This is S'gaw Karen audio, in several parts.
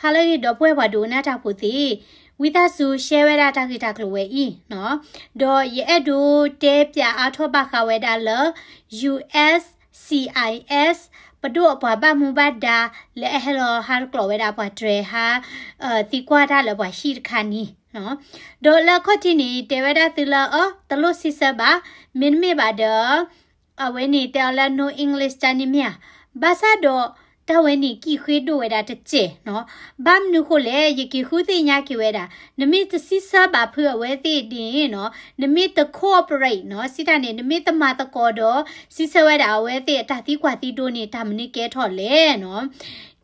ဟါလၢအဂ့ၤ ဒီပုၢ်ဝဲၢ်ပှၤဒိကနၣ်တၢ်ဖိသ့ၣ်, ဝံသးစူၤ share ဝဲဒၣ်တၢ်ဂ့ၢ်တၢ်ကျိၤဝဲအံၤနီၤ, ဒီးယအဲၣ်ဒိးတဲပၠးအါထီၣ်ဘၣ်ဃးဝဲဒၣ်လၢ ယူၣ်အၣ်စၣ် CIS ပဒိၣ်အပှၤဘၣ်မူဘၣ်ဒါ လၢအဟဲလီၤဟးတကျိးဝဲဒၣ်ပှၤတြဲၤဟး သံကွၢ်တၢ်လၢပှၤဟံၣ်တခါန့ၣ်နီၤ, ဒီးလၢအခီၣ်ထံးန့ၣ် တဲဝဲဒၣ်သုလၢအီၤ တလိၣ်စံးဆၢဘၣ်, မ့တမ့ၢ်ဘၣ်ဒီး အဝဲန့ၣ်တဲအီၤလၢ no English တၢ်န့ၣ်မ့ၢ်ဧါ, ဘၣ်ဆၣ်ဒီး တၢ်ဝဲန့ၣ် ကံၣ်ဃ့ဒိၣ်ဝဲဒၣ်တစဲးနီၤ, ဘၣ်မနုၤဃိလဲၣ် ယက့ၤဃုသ့ၣ်ညါက့ၤဝဲဒၣ်, နမ့ၢ်တစံးဆၢဘၣ်ဖုးအဝဲသ့ၣ်ဒ်န့ၣ်နီၤ, နမ့ၢ်တ cooperate နီၤ, စံးတၢ်န့ၣ် နမ့ၢ်တမၤသကိးဒီး စံးဆၢဝဲဒၣ်အဝဲသ့ၣ်အတၢ်သံကွၢ်သံဒိးန့ၣ် တၢ်မနုၤကဲထီၣ်လဲၣ်နီၤ,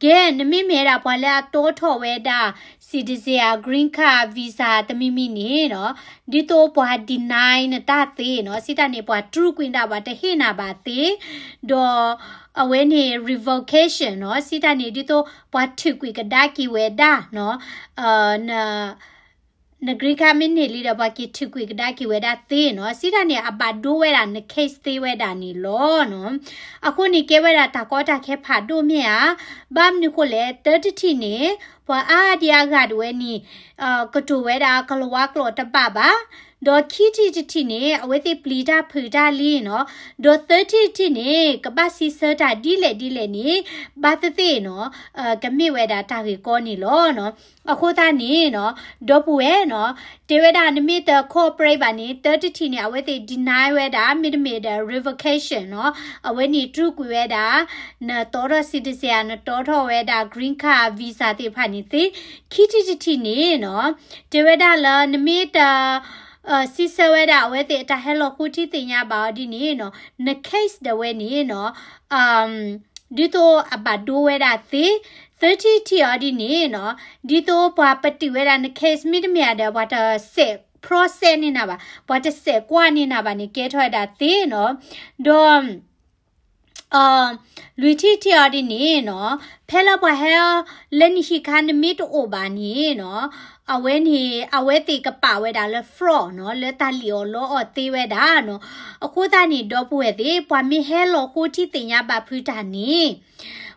ကဲ နမ့ၢ်မ့ၢ်ဝဲဒၣ်ပှၤလၢအတီထီၣ်ဝဲဒၣ် citizen ဧါ green card visa တမံၤမံၤန့ၣ်နီၤ, ဒ်သိးပှၤ deny နတၢ်သ့နီၤ, စံးတၢ်န့ၣ် ပှၤတြူာ်ကွံာ်ဒၣ် ပှၤတဟ့ၣ်နၤဘၣ်သ့, ဒီး အဝဲန့ၣ် revocation နီၤ, စံးတၢ်န့ၣ် ဒ်သိးပှၤထုးကွံာ်ကဒါက့ၤဝဲဒၣ်နီၤ, န green card မ့ၢ်န့ၢ်လံဒီး ပှၤက့ၤထုးကွံာ်ကဒါက့ၤဝဲဒၣ်သ့နီၤ, စံးတၢ်န့ၣ် အဘၣ်ဒိဝဲဒၣ်န case သ့ဝဲဒၣ်န့ၣ်လီၤနီၤ, အဃိန့ၣ်ကဲဝဲဒၣ်တၢ်ကီတၢ်ခဲဖးဒိၣ်မ့ၢ်ဧါ, ဘၣ်မနုၤဃိလဲၣ် တၢတထံၣ်န့ၣ် ပှၤအါဒံအါဂၤဒၣ်ဝဲန့ၣ် ကတိၤဝဲဒၣ်ကလၤဝါကျိာ်တဘၣ်ဘၣ်, ဒီးခံထံၣ်တထံၣ်န့ၣ် အဝဲသ့ၣ်ပျံၤတၢ်ဖုးတၢ်လံနီၤ, ဒီးသၢထံၣ်တထံၣ်န့ၣ် ကဘၣ်စံးဆၢတၢ်ဒ်လဲၣ်ဒ်လဲၣ်န့ၣ် ဘၣ်သ့ၣ်သ့ၣ်နီၤ, ကမ့ၢ်ဝဲဒၣ်တၢ်ဂ့ၢ်ကီန့ၣ်လီၤနီၤ, အဃိသတးန့ၣ်နီၤ, ဒီပုၢ်ဝဲၢ်နီၤ, တဲဝဲဒၣ်နမ့ၢ်တ cooperate ဘၣ်န့ၣ် တၢတထံၣ်န့ၣ် အဝဲသ့ၣ် deny ဝဲဒၣ် မ့တမ့ၢ်ဒီး revocation နီၤ, အဝဲန့ၣ်တြူာ်ကွံာ်ဝဲဒၣ် နတီထီၣ် citizen ဧါ နတီထီၣ်ဝဲဒၣ် green card visa သ့ၣ်တဖၣ်န့ၣ်သ့, ခံထံၣ်တထံၣ်န့ၣ်နီၤ, တဲဝဲဒၣ်လၢနမ့ၢ်တ စံးဆၢဝဲဒၣ်အဝဲသ့ၣ်အတၢ်ဟဲလီၤဃိထံသ့ၣ်ညါဘၣ်အီၤဒ်န့ၣ်နီၤ, န case ဒၣ်ဝဲန့ၣ်နီၤ, ဒ်သိးအဘၣ်ဒိဝဲဒၣ်သ့, သၢထံၣ်တထံၣ်အီၤဒ်န့ၣ်နီၤ, ဒ်သိးပှၤပတုာ်ဝဲဒၣ်န case မ့တမ့ၢ်ဒီး ပှၤတစဲး process န့ၢ်နၤဘၣ်, ပှၤတစဲးကွၢ်န့ၢ်နၤဘၣ်န့ၣ် ကဲထီၣ်ဝဲဒၣ်သ့နီၤ, ဒီး လွံၢ်ထံၣ်တထံၣ်အီၤဒ်န့ၣ်နီၤ, ဖဲလၢပှၤဟဲလၢနဟံၣ်ခါနမ့ၢ်တအိၣ်ဘၣ်န့ၣ်နီၤ, အဝဲန့ၣ် အဝဲသ့ၣ်ကပာ်ဝဲဒၣ်လၢ fraud နီၤ, လၢတၢ်လံၣ်အီၣ်လီအီၣ်သ့ဝဲဒၣ်နီၤ, အဃိသတးန့ၣ် ဒီပုၢ်ဝဲၢ်သ့ၣ် ပှၤမ့ၢ်ဟဲလီၤဃိထံသ့ၣ်ညါဘၣ်ဖုးတၢ်န့ၣ်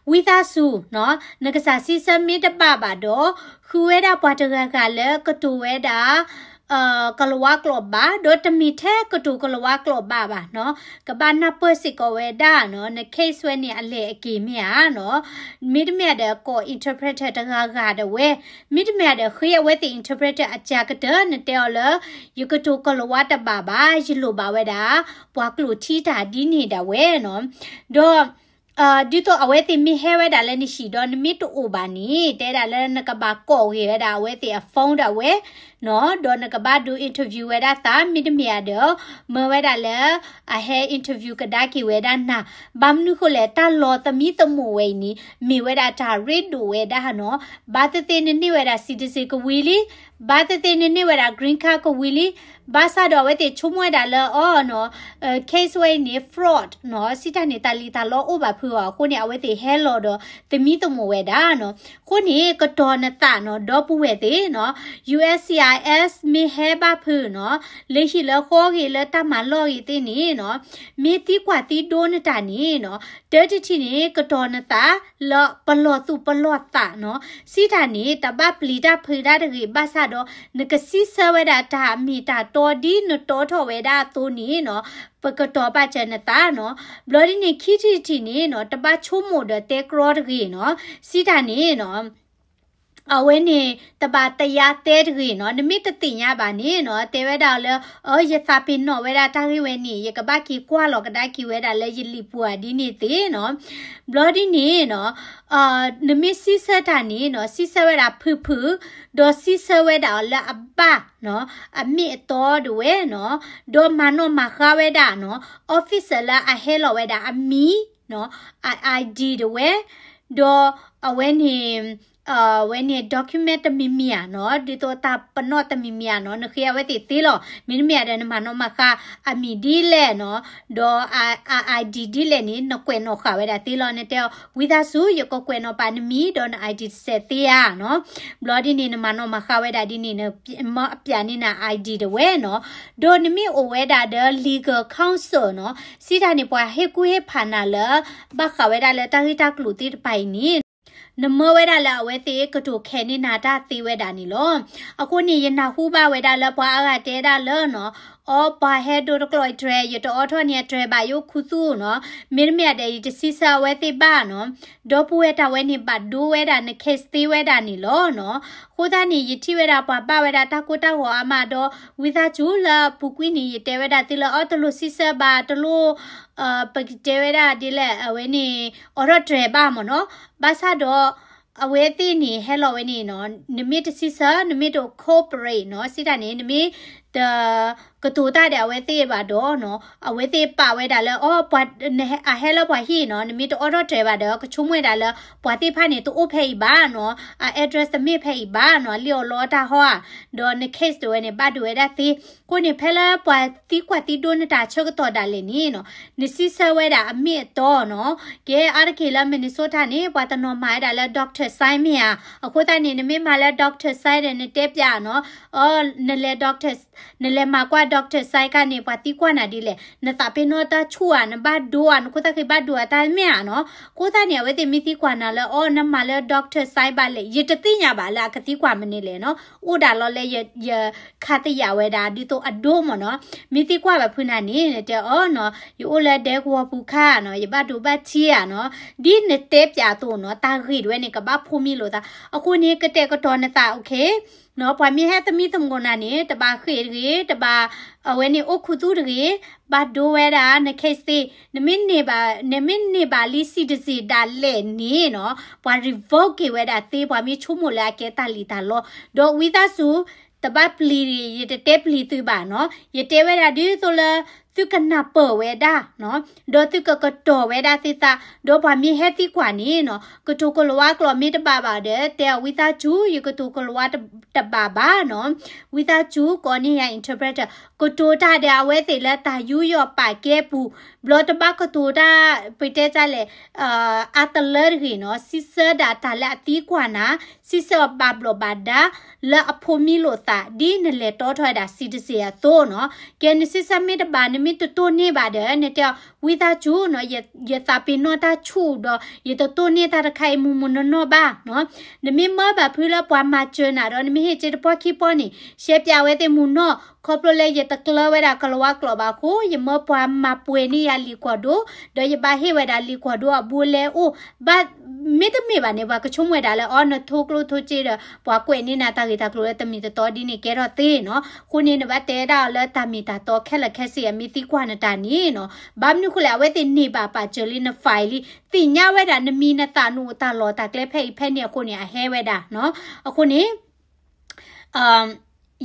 ဝံသးစူၤနီၤ, နကစၢ်စံးဆၢမ့ၢ်တဘၣ်ဘၣ်ဒီး ဃုဝဲဒၣ်ပှၤတဂၤဂၤလၢကတိၤဝဲဒၣ် ကလၤဝါကျိာ်ဘၣ်, ဒီးတမ့ၢ်ထဲကတိၤကလၤဝါကျိာ်ဘၣ်ဘၣ်နီၤ, ကဘၣ်နၢ်ပၢၢ်စ့ၢ်ကီးဝဲဒၣ်နီၤ, န case ဝဲန့ၣ်အလဲၢ်အက့ၤမ့ၢ်ဧါနီၤ, မ့တမ့ၢ်ဒီးကိး interpreter တဂၤဂၤဒၣ်ဝဲ, မ့တမ့ၢ်ဒီးဃ့အဝဲသ့ၣ် interpreter အစှၤကတၢၢ် နတဲအီၤလၢ ယကတိၤကလၤဝါတဘၣ်ဘၣ်, ယလိၣ်ဘၣ်ဝဲဒၣ် ပှၤကျိာ်ထံတၢ်ဒ်န့ၣ်ဒၣ်ဝဲနီၤ, ဒီး ဒ်သိးအဝဲသ့ၣ်မ့ၢ်ဟဲဝဲဒၣ်လၢနဟံၣ်ဒီးနမ့ၢ်တအိၣ်ဘၣ်န့ၣ် တဲဒၣ်လၢနကဘၣ်ကိးဂ့ၤဝဲဒၣ်အဝဲသ့ၣ်အ phone ဒၣ်ဝဲနီၤ, ဒီးနကဘၣ်ဒိ interview ဝဲဒၣ်သး မ့တမ့ၢ်ဒီး မၢဝဲဒၣ်လၢ အဟဲ interview ကဒါက့ၤဝဲဒၣ်နၤ, ဘၣ်မနုၤဃိလဲၣ် တၢ်လီၤသမံသမိးဝဲအံၤန့ၣ် မ့ၢ်ဝဲဒၣ်တၢ်ရ့ဒိၣ်ဝဲဒၣ်နီၤ, ဘၣ်သ့ၣ်သ့ၣ်နန့ၢ်ဝဲဒၣ် citizen ကဝံၤလံ, ဘၣ်သ့ၣ်သ့ၣ်နန့ၢ်ဝဲဒၣ် green card ကဝံၤလံ, ဘၣ်ဆၣ်ဒီးအဝဲသ့ၣ်ဆိကမိၣ်ဝဲဒၣ်လၢအီၤနီၤ, case ဝဲအံၤန့ၣ် fraud နီၤ, စံးတၢ်န့ၣ် တၢ်လံၣ်တၢ်လီအိၣ်ဘၣ်ဖုးအီၤအဃိန့ၣ် အဝဲသ့ၣ်ဟဲလီၤဒီးသမံသမိးဝဲဒၣ်နီၤ, အဃိန့ၣ် ကတီၤနသးနီၤ ဒီပုၢ်ဝဲၢ်သ့ၣ်နီၤ, USCIS မ့ၢ်ဟဲဘၣ်ဖုးနီၤ, လၢဟံၣ်လၢဃီဂ့ၤ လၢတၢ်မၤလီၢ်ဂ့ၤသ့ၣ်န့ၣ်နီၤ, မ့ၢ်သံကွၢ်သံဒိနတၢ်န့ၣ်နီၤ, တၢတထံၣ်န့ၣ် ကတီၤနသး လၢပလီၢ်သူၣ်ပလီၢ်သးနီၤ, စံးတၢ်န့ၣ် တဘၣ်ပျံၤတၢ်ဖုးတၢ်တဂ့ၤ ဘၣ်ဆၣ်ဒီး နကစံးဆၢဝဲဒၣ်တၢ်မ့ၢ်တၢ်တီဒ်နတီထီၣ်ဝဲဒၣ်အသိးန့ၣ်နီၤ, ပကတီၤပာ်စၢၤနသးနီၤ, ဘျီဒ်န့ၣ် ခံထံၣ်တထံၣ်န့ၣ်နီၤ, တဘၣ်ဆိကမိၣ်ဒီးတဲကြီတဂ့ၤနီၤ, စံးတၢ်န့ၣ်နီၤ အဝဲန့ၣ် တဘၣ်တယါတဲတဂ့ၤနီၤ, နမ့ၢ်တသ့ၣ်ညါဘၣ်န့ၣ်နီၤ, တဲဝဲဒၣ်လၢ အၢ ယသးပ့ၤနီၣ်ဝဲဒၣ်တၢ်ဂ့ၢ်ဝဲန့ၣ် ယကဘၣ်က့ၤကွၢ်လီၤကဒါက့ၤဝဲဒၣ်လၢယလံာ်ပူၤဧါဒ်န့ၣ်သ့နီၤ, ဘျီဒ်န့ၣ်နီၤ, နမ့ၢ်စံးဆၢတၢ်န့ၣ်နီၤ, စံးဆၢဝဲဒၣ်ဖုၣ်ဖုၣ်, ဒီးစံးဆၢဝဲဒၣ်အီၤလၢအဘၣ်နီၤ, အမ့ၢ်အတီဒၣ်ဝဲနီၤ, ဒီးမၤနီၣ်မၤဃါဝဲဒၣ်နီၤ, officer လၢအဟဲလီၤဝဲဒၣ်အမံၤနီၤ, အ ID ဒၣ်ဝဲ, ဒီးအဝဲန့ၣ် ဝဲန့ၣ် document တမံၤမံၤဧါနီၤ, ဒ်သိးတၢ်ပနီၣ်တမံၤမံၤဧါနီၤ, နဃ့အဝဲသ့ၣ်သ့လီၤ. မ့တမ့ၢ်ဒီးနမၤနီၣ်မၤဃါအမံၤဒ်လဲၣ်နီၤ, ဒီးအ ID ဒ်လဲၣ်န့ၣ် နကွဲးနီၣ်ဃာ်ဝဲဒၣ်သ့လီၤ. နတဲအီၤ ဝံသးစူၤ ယကကွဲးနီၣ်ပာ်နမံၤ ဒီးန ID တစဲးသ့ဧါနီၤ. ဘျီဒ်န့ၣ် နမၤနီၣ်မၤဃါဝဲဒၣ်ဒ်န့ၣ် မၢအပျးန့ၢ်န ID တဝဲနီၤ. ဒီးနမ့ၢ်အိၣ်ဝဲဒၣ်ဒီး legal counsel နီၤ, စံးတၢ်န့ၣ် ပှၤဟ့ၣ်ကူၣ်ဟ့ၣ်ဖးနၤလၢ ဘၣ်ဃးဝဲဒၣ်လၢတၢ်ဂ့ၢ်တၢ်ကျိၤသ့ၣ်တဖၣ်အံၤန့ၣ် နမၢဝဲဒၣ်လၢအဝဲသ့ၣ်ကတိၤခဲန့ၢ်နၤတၢ်သ့ဝဲဒၣ်န့ၣ်လီၤ. အဃိန့ၣ် ယနၢ်ဟူဘၣ်ဝဲဒၣ်လၢပှၤအါဂၤတဲဒၣ်လၢနီၤ, အီ ပှၤဟဲဒိတကျိးတြဲၤ ယတအိးထီၣ်န့ၢ်အတြဲၤဘၣ် ယအိၣ်ခူသူၣ်နီၤ, မ့တမ့ၢ်အဒဲး ယတစံးဆၢအဝဲသ့ၣ်ဘၣ်နီၤ, ဒီပုၢ်ဝဲၢ်တၢ်ဝဲန့ၣ် ဘၣ်ဒိဝဲဒၣ်န case သ့ဝဲဒၣ်န့ၣ်လီၤနီၤ. အဃိသတးန့ၣ် ယထံၣ်ဝဲဒၣ်ပှၤဘၣ်ဝဲဒၣ်တၢ်ကိၢ်တၢ်ဂီၤအါမးဒီး ဝံသးစူၤလၢအပူၤကွံာ်န့ၣ် ယတဲဝဲဒၣ်သုလၢအီ တလိၣ်စံးဆၢဘၣ် တလိၣ် ပကတဲဝဲဒၣ်ဒ်လဲၣ် အဝဲန့ၣ် အိးထီၣ်တြဲၤဘၣ်မ့ၢ်နီၤ, ဘၣ်ဆၣ်ဒီး အဝဲသ့ၣ်န့ၣ် ဟဲလီၤဝဲန့ၣ်နီၤ, နမ့ၢ်တစံးဆၢ နမ့ၢ်တ cooperate နီၤ, စံးတၢ်န့ၣ် နမ့ၢ်တ ကတိၤတၢ်ဒီးအဝဲသ့ၣ်ဘၣ်ဒီးနီၤ, အဝဲသ့ၣ်ပာ်ဝဲဒၣ်လၢ အီ ပှၤ အဟဲလၢပှၤဟံၣ်နီၤ, နမ့ၢ်တအိးထီၣ်တြဲၤဘၣ်ဒီး ကဆိကမိၣ်ဝဲဒၣ်လၢ ပှၤသ့ၣ်တဖၣ်န့ၣ် တအိၣ်ဖဲအံၤဘၣ်နီၤ, အ address တမ့ၢ်ဖဲအံၤဘၣ်နီၤ, လံၣ်အီၤလီအီၤတၢ်ဟီဧါ, ဒီးန case တဝဲန့ၣ် ဘၣ်ဒိဝဲဒၣ်သ့. အဃိန့ၣ် ဖဲလၢပှၤသံကွၢ်သံဒိးနတၢ်ဆၢကတီၢ်ဒၣ်လဲာ်န့ၣ်နီၤ, နစံးဆၢဝဲဒၣ်အမ့ၢ်အတီနီၤ, ကဲအါတက့ၢ်လၢ Minnesota န့ၣ် ပှၤတနီၤမၤဝဲဒၣ်လၢ doctor sign မ့ၢ်ဧါ, အဃိသတးန့ၣ် နမ့ၢ်မၤလၢ doctor sign ဒီး နတဲပၠးနီၤ, အီ နလဲၤ doctor နလဲၤမၤကွၢ် doctor sign ခါန့ၣ် ပှၤသံကွၢ်နၤဒ်လဲၣ်, နသးပ့ၤနီၣ်တၢ်ဆူၣ်ဧါ, နဘၣ်ဒိဧါ, နခိၣ်သၣ်ဃံဘၣ်ဒိဧါ တၢ်မ့ၢ်ဧါနီၤ. အဃိသတးန့ၣ် အဝဲသ့ၣ်မ့ၢ်သံကွၢ်နၤလၢ အီ နမၤလၢ doctor sign ဘၣ်လဲၣ်, ယတသ့ၣ်ညါဘၣ်လၢအကသံကွၢ်မနုၤလဲၣ်နီၤ, အိၣ်ဒၣ်လီၤလၢယ ယခါသယၣ်ဝဲဒၣ် ဒ်သိးအဒိမ့ၢ်နီၤ, မ့ၢ်သံကွၢ်ဘၣ်ဖုနၤန့ၣ် နတဲအီၤနီၤ, ယအိၣ်လၢဒဲကဝီၤပူၤခါနီၤ, ယဘၣ်ဒိဘၣ်ထံးဧါနီၤ, ဒ်နတဲပၠးအသိးနီၤ, တၢ်ဂ့ၢ်တဝဲန့ၣ် ကဘၣ်ဖိးမံလိာ်သး, အဃိန့ၣ် ကတဲာ်ကတီၤနသး okay နီၤ, ပှၤမ့ၢ်ဟဲသမံသမိးနၤန့ၣ် တဘၣ်ဃ့ၢ်တဂ့ၤ, တဘၣ် အဝဲန့ၣ်အိၣ်ခူသူၣ်တဂ့ၤ, ဘၣ်ဒိဝဲဒၣ် န case သ့, နမ့ၢ်န့ၢ်ဘၣ် နမ့ၢ်န့ၢ်ဘၣ်လံ citizen ဒၣ်လဲာ်န့ၣ်နီၤ, ပှၤ revoke က့ၤဝဲဒၣ်သ့, ပှၤမ့ၢ်ဆိကမိၣ်လၢအကဲတၢ်လံၣ်တၢ်လီ, ဒီးဝံသးစူၤ တဘၣ်ပျံၤတဂ့ၤ, ယတတဲပျံၤသုဘၣ်နီၤ, ယတဲဝဲဒၣ်ဒ်သိးလၢ သုကနၢ်ပၢၢ်ဝဲဒၣ်နီၤ, ဒီးသုကကတီၤဝဲဒၣ်သုသး, ဒီးပှၤမ့ၢ်ဟဲသံကွၢ်န့ၣ်နီၤ, ကတိၤကလၤဝါကျိာ်မ့ၢ်တဘၣ်ဘၣ်ဒီး တဲအီၤဝံသးစူၤ ယကတိၤကလၤဝါတဘၣ်ဘၣ်နီၤ, ဝံသးစူၤ ကိးန့ၢ်ယၤ interpreter ကတိၤတၢ်ဒီးအဝဲသ့ၣ်လၢတၢ်ယူးယီၣ်ပာ်ကဲပူၤ, ဘျီတဘၣ်ကတိၤတၢ် ပတဲတၢ်လဲၣ် အါတလၢတဂ့ၤနီၤ, စံးဆၢဒၣ်တၢ်လၢအသံကွၢ်နၤ, စံးဆၢအီၤဘၣ်ဘျီးဘၣ်ဒါ လၢအဖိးမံလိာ်သး ဒ်နလဲၤတီထီၣ်ဝဲဒၣ် citizen အသိးနီၤ, ကဲနစံးဆၢမ့ၢ်တဘၣ် နမ့ၢ်တတိၢ်န့ၢ်ဘၣ်ဒီး နတဲအီၤ ဝံသးစူၤနီၤ, ယသးပ့ၤနီၣ်တၢ်ဆူၣ်ဒီး ယတတိၢ်န့ၢ်တၢ်တခါအံၤမုၢ်မုၢ်နီၢ်နီၢ်ဘၣ်နီၤ, နမ့ၢ်မၢဘၣ်ဖုလၢပှၤမၤစၢၤနၤဒီး နမ့ၢ်ဟ့ၣ်စ့တပီၢ်ခံပီၢ်န့ၣ် ရှဲပၠးဝဲသ့ၣ်မုၢ်နီၢ်, ခီဖျိလၢယတကျၢၤဝဲဒၣ်ကလၤဝါကျိာ်ဘၣ်အဃိ ယမၢပှၤမၤပှဲၤန့ၢ်ယၤလံာ်ကွၢ်ဒိ, ဒီးယဘၣ်ဟ့ၣ်ဝဲဒၣ်လံာ်ကွၢ်ဒိအဘူးအလဲအိၣ်, ဘၣ် မ့တမ့ၢ်ဘၣ်န့ၣ် ပှၤကဆိကမိၣ်ဝဲဒၣ်လၢ အီ နထိကျိၣ်ထိစ့ဒီး ပှၤကွဲးန့ၢ်နၤတၢ်ဂ့ၢ်တၢ်ကျိၤလၢတမံၤတတီဒ်န့ၣ်ကဲထီၣ်သ့နီၤ, အဃိန့ၣ် နဘၣ်တဲဒၣ်အီၤလၢတၢ်မ့ၢ်တၢ်တီခဲလၢာ်ခဲဆ့ အမ့ၢ်သံကွၢ်နတၢ်န့ၣ်နီၤ, ဘၣ်မနုၤဃိလဲၣ် အဝဲသ့ၣ်န့ၢ်ဘၣ်ပာ်စၢၤလံန file လံ, သ့ၣ်ညါဝဲဒၣ်နမံၤနသး နအိၣ်တၢ်လီၢ်တၢ်ကျဲဖဲအံၤဖဲန့ၣ်အဃိန့ၣ် အဟဲဝဲဒၣ်နီၤ, အဃိန့ၣ်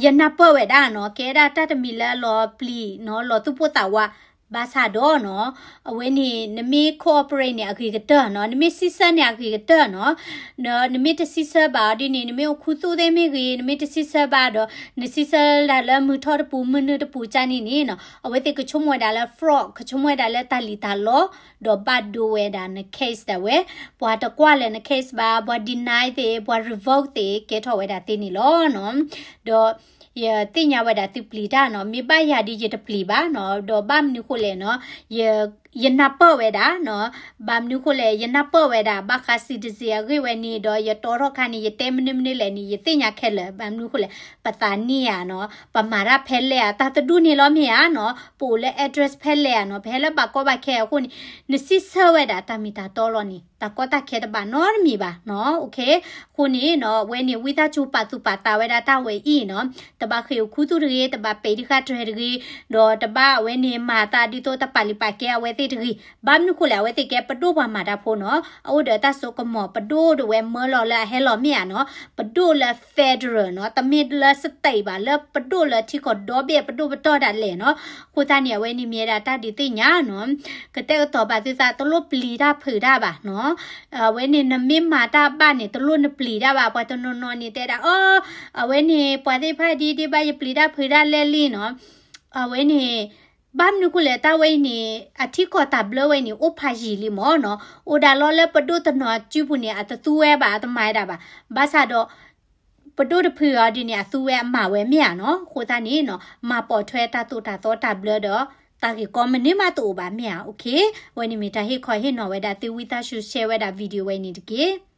ယနၢ်ပၢၢ်ဝဲဒၣ်နီၤ, ကဲဒၣ်တၢ်တမံၤလၢအလီၤပျံၤနီၤ, လီၤသူၣ်ပိၢ်သးဝး, ဘၣ်ဆၣ်ဒီးနီၤ, အဝဲန့ၣ် နမ့ၢ် cooperate န့ၣ် အဂ့ၤကတၢၢ်နီၤ, နမ့ၢ်စံးဆၢန့ၣ် အဂ့ၤကတၢၢ်နီၤ, နမ့ၢ်တစံးဆၢဘၣ်အီၤဒ်န့ၣ် နမ့ၢ်အိၣ်ခူသူၣ်သ့ၣ်မ့ၢ်ဂ့ၤ, နမ့ၢ်တစံးဆၢဘၣ်ဒီး နစံးဆၢဒၣ်လၢမုၢ်ထီၣ်တပူၤ မုၢ်နုာ်တပူၤကၢ်န့ၣ်န့ၣ်နီၤ, အဝဲသ့ၣ်ကဆိကမိၣ်ဝဲဒၣ်လၢ fraud, ကဆိကမိၣ်ဝဲဒၣ်လၢတၢ်လံၣ်တၢ်လီ, ဒီးဘၣ်ဒိဝဲဒၣ်န case ဒၣ်ဝဲ, ပှၤတကွၢ်လၢန case ဘၣ်, ပှၤ deny သ့, ပှၤ revoke သ့, ကဲထီၣ်ဝဲဒၣ်သ့န့ၣ်လီၤနီၤ. ဒီး ယသ့ၣ်ညါဝဲဒၣ်သုပျံၤတၢ်နီၤ, မ့ၢ်ဘၣ်ယၤဒီးယတပျံၤဘၣ်နီၤ, ဒီးဘၣ်မနုၤဃိလဲၣ်နီၤ, ယ ယနၢ်ပၢၢ်ဝဲဒၣ်နီၤ, ဘၣ်မနုၤဃိလဲၣ် ယနၢ်ပၢၢ်ဝဲဒၣ် ဘၣ်ဃး citizen အဂ့ၢ်ဝဲန့ၣ် ဒီးယတီထီၣ်ခါန့ၣ် ယတဲမနုၤမနုၤလဲၣ်န့ၣ် ယသ့ၣ်ညါခဲလၢာ်, ဘၣ်မနုၤဃိလဲၣ် ပသးနံၣ်ဧါနီၤ, ပမၤတၢ်ဖဲလဲၣ်ဧါ, တၢ်တဒူၣ်န့ၣ်လီၤမ့ၢ်ဧါနီၤ, ပအိၣ်လၢ address ဖဲလဲၣ်ဧါနီၤ, ပဟဲလၢဘၣ်ကီဘၣ်ခဲအဃိန့ၣ် နစံးဆၢဝဲဒၣ်တၢ်မ့ၢ်တၢ်တီလီၤန့ၣ် တၢ်ကီတၢ်ခဲတဘၣ်နီတမံၤဘၣ်နီၤ, okay, အဃိန့ၣ်နီၤ အဝဲန့ၣ် ဝံသးစူၤပာ်သူၣ်ပာ်သးဝဲဒၣ်တၢ်ဝဲအံၤနီၤ, တဘၣ်ဃ့ၢ်အိၣ်ခူသူၣ်တဂ့ၤ, တဘၣ်ပဲာ်ဒံးဃာ်တြဲၤတဂ့ၤ, ဒီးတဘၣ်အဝဲန့ၣ်မၤသးဒ်သိးတပာ်လုၢ်ပာ်ကဲအဝဲသ့ၣ်တဂ့ၤ, ဘၣ်မနုၤဃိလဲၣ် အဝဲသ့ၣ်ကဲပဒိၣ်ပှၤမၤတၢ်ဖိနီၤ, အအိၣ်ဒီးတၢ်စိကမီၤ ပဒိၣ်ဒၣ်ဝဲမၢလီၤလၢအဟဲလီၤမ့ၢ်ဧါနီၤ, ပဒိၣ်လၢ federal နီၤ, တမ့ၢ်လၢ state ဘၣ်, လၢပဒိၣ်လၢထံကီၢ်ဒီဘ့ၣ် ပဒိၣ်ပတီၢ်ဒၣ်လဲာ်နီၤ, အဃိသတးန့ၣ် အဝဲန့ၣ်မ့ၢ်ဝဲဒၣ်တၢ်ဒုးသ့ၣ်ညါနီၤ, ကတဲာ်ကတီၤပာ်သုသး တလိၣ်ပျံၤတၢ်ဖုးတၢ်ဘၣ်နီၤ, အဝဲန့ၣ် နမ့ၢ်မၤတၢ်ဘၣ်န့ၣ် တလိၣ်နပျံၤတၢ်ဘၣ်, ပှၤတနီၤနီၤန့ၣ်တဲဒၣ် အီ အဝဲန့ၣ် ပှၤသ့ၣ်တဖၣ်ဒ်ဒ်ဘၣ်ယပျံၤတၢ်ဖုးတၢ်လဲၣ်လံနီၤ, အဝဲန့ၣ် ဘၣ်မနုၤဃိလဲၣ် တၢ်ဝဲအံၤန့ၣ် အထံကီၢ်တၢ်ဘျၢဝဲအံၤန့ၣ် အိၣ်ဖးယံာ်လံမ့ၢ်နီၤ, အိၣ်ဒၣ်လီၤလၢပဒိၣ်တနီၤစုပူၤန့ၣ် အတသူဝဲဘၣ် အတမၤဝဲဒၣ်ဘၣ်, ဘၣ်ဆၣ်ဒီး ပဒိၣ်တဖုအီၤဒ်န့ၣ် အသူဝဲအမၤဝဲမ့ၢ်ဧါနီၤ, အဃိသတးန့ၣ်နီၤ မၤပိာ်ထွဲတၢ်သိၣ်တၢ်သီတၢ်ဘျၢဒီး တၢ်ဂ့ၢ်ကီမနုၤမးတအိၣ်ဘၣ်မ့ၢ်ဧါ, okay, အဝဲန့ၣ်မ့ၢ်တၢ်ဟ့ၣ်ခီဟ့ၣ်နီၤဝဲဒၣ်သု ဝံသးစူၤ share ဝဲဒၣ် video ဝဲအံၤန့ၣ်တက့ၢ်.